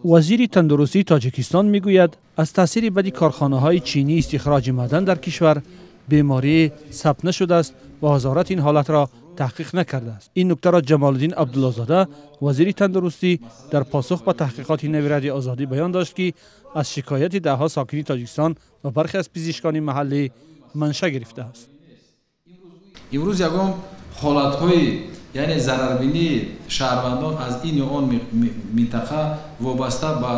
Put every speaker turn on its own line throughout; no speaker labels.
Вазири тандурустии Тоҷикистон мегӯяд, аз таъсири бади корхонаҳои чинӣ истихроҷи маъдан дар кишвар беморӣ сабт нашудааст ва вазорат ин ҳолатро таҳқиқ накардааст. Ин нуктаро Ҷамолиддин Абдуллозода, вазири тандурустӣ, дар посух ба таҳқиқоти нави Радиои Озодӣ баён дошт, ки аз шикояти даҳҳо сокини Тоҷикистон ва бархе аз пизишкони маҳаллӣ манша гирифтааст.
Имрӯз ягон ҳолатҳои, яъне зарарбинии шаҳрвандон аз ин ё он минтақа вобаста ба,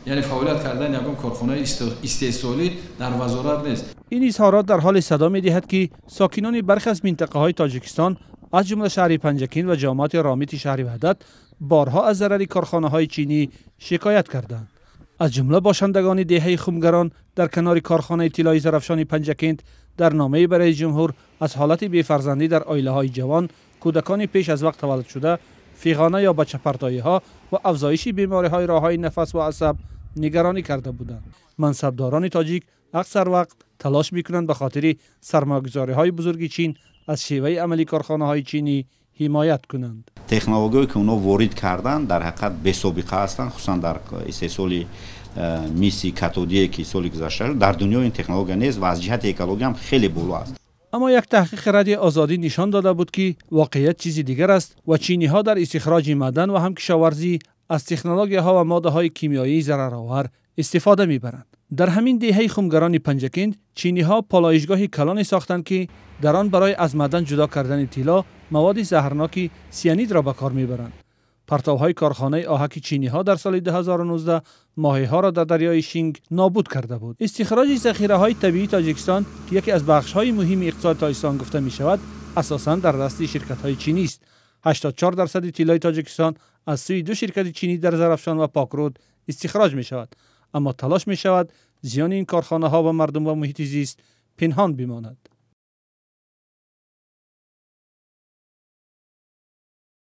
яъне фаъолият кардани ягон корхонаи истеҳсолӣ дар вазорат нест.
Ин изҳорот дар ҳоле садо медиҳад, ки сокинони бархе аз минтақаҳои Тоҷикистон, аз ҷумла шаҳри Панҷакент ва ҷамоати Ромити шаҳри Ваҳдат, борҳо аз зарари корхонаҳои чинӣ шикоят карданд. Аз ҷумла бошандагони деҳаи Хумгарон дар канори корхонаи тиллои Зарафшони Панҷакент дар номае ба раиси ҷумҳур аз ҳолати бефарзандӣ дар оилаҳои ҷавон, кӯдакони пеш аз вақт таваллудшуда, фиғона ё бачапартоиҳо ва афзоиши бемориҳои роҳҳои нафас ва асаб нигаронӣ карда буданд. Мансабдорони тоҷик аксар вақт талош мекунанд ба хотири сармоягузориҳои бузурги Чин аз шеваи амали корхонаҳои чинӣ ҳимоят кунанд.
Технологияе ки онҳо ворид карданд, дар ҳақиқат бесобиқа ҳастанд, хусусан дар истеҳсоли миси катодие, ки соли гузашта дар дунё ин технология нест ва аз ҷиҳати экология ҳам хеле боло аст.
Аммо як таҳқиқи Радиои Озодӣ нишон дода буд, ки воқеият чизи дигар аст ва чиниҳо дар истихроҷи маъдан ва ҳам кишоварзӣ аз технологияҳо ва моддаҳои кимиёии зараровар истифода мебаранд. Дар ҳамин деҳаи Хумгарони Панҷакент чиниҳо полоишгоҳи калоне сохтанд, ки дар он барои аз маъдан ҷудо кардани тилло маводи заҳрноки сианидро ба кор мебаранд. Партовҳои корхонаи оҳаки чиниҳо дар соли 2019 моҳиҳоро дар дарёи Шинг нобуд карда буд. Истихроҷи захираҳои табиии Тоҷикистон, ки яке аз бахшҳои муҳими иқтисоди Тоҷикистон гуфта мешавад, асосан дар дасти ширкатҳои чинист. 84% тиллои Тоҷикистон аз сӯи ду ширкати чинӣ дар Зарафшон ва Покруд истихроҷ мешавад. Аммо талош мешавад зиёни ин корхонаҳо ба мардум ва муҳити зист пинҳон бимонад.